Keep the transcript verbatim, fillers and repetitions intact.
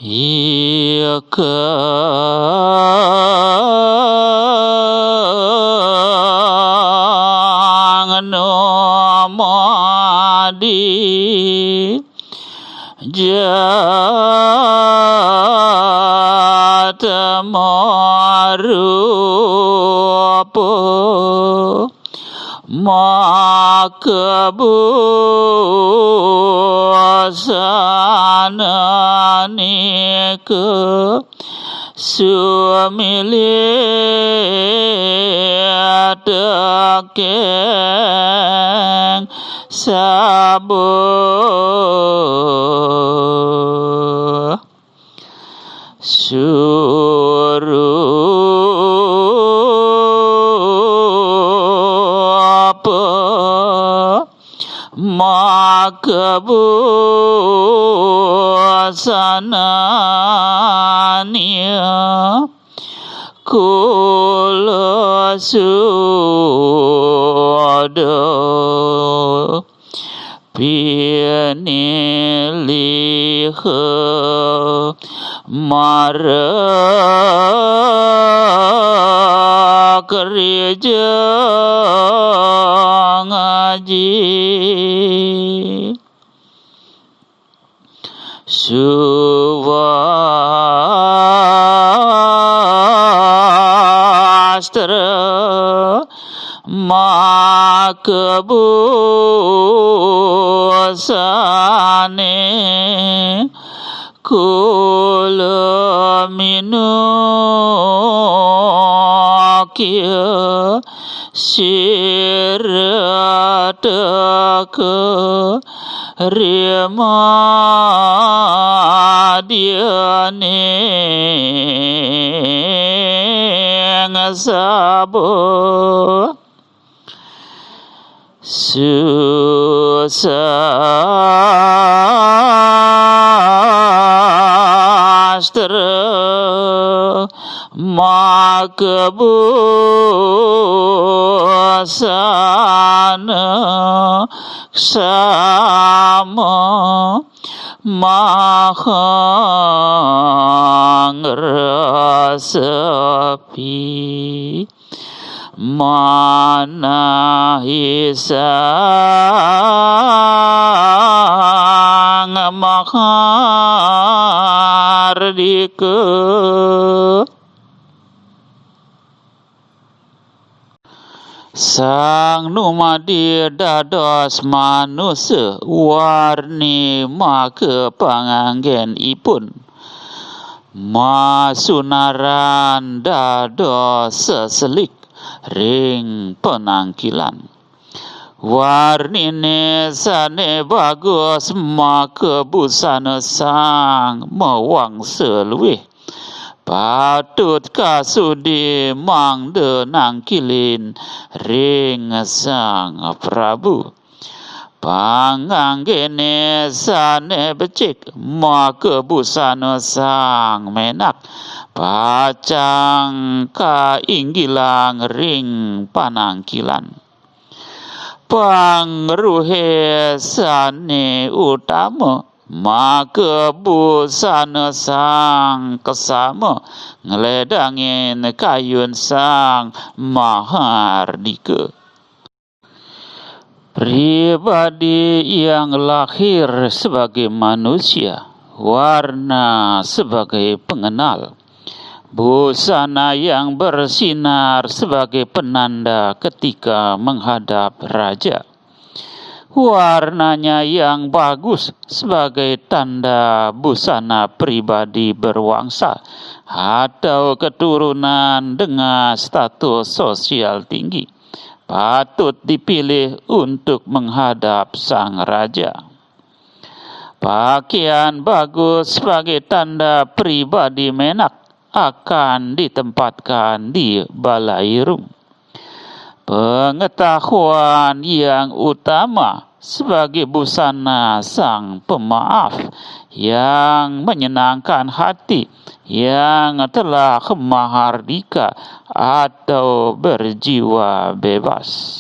Ikang numadi jatma rupa, maka busana nika sumilih tekeng saba. Surupa maka busana nia kula suda piniliha marek rijang aji. Suwastra maka busane kula minukya sira teka rimadyaning saba. Suwastra maka busana ksama mahang resepi. Manahi sang mahardika. Sang numadi dados manusa, warni maka panganggenipun masunaran dados seselik ring penangkilan. Warnine sane bagus maka busana sang mawangsa luih. Patut kasudi mangda nangkilin ring Sang Prabu. Panganggene sane becik maka busana sang menak pacang kainggilang ring panangkilan. Pangruhe sane utama maka busana sang kesama ngledangin kayun sang mahardika. Pribadi yang lahir sebagai manusia, warna sebagai pengenal, busana yang bersinar sebagai penanda ketika menghadap raja, warnanya yang bagus sebagai tanda busana pribadi berwangsa atau keturunan dengan status sosial tinggi, patut dipilih untuk menghadap sang raja. Pakaian bagus sebagai tanda pribadi menak akan ditempatkan di balairung. Pengetahuan yang utama sebagai busana sang pemaaf yang menyenangkan hati yang telah mahardika atau berjiwa bebas.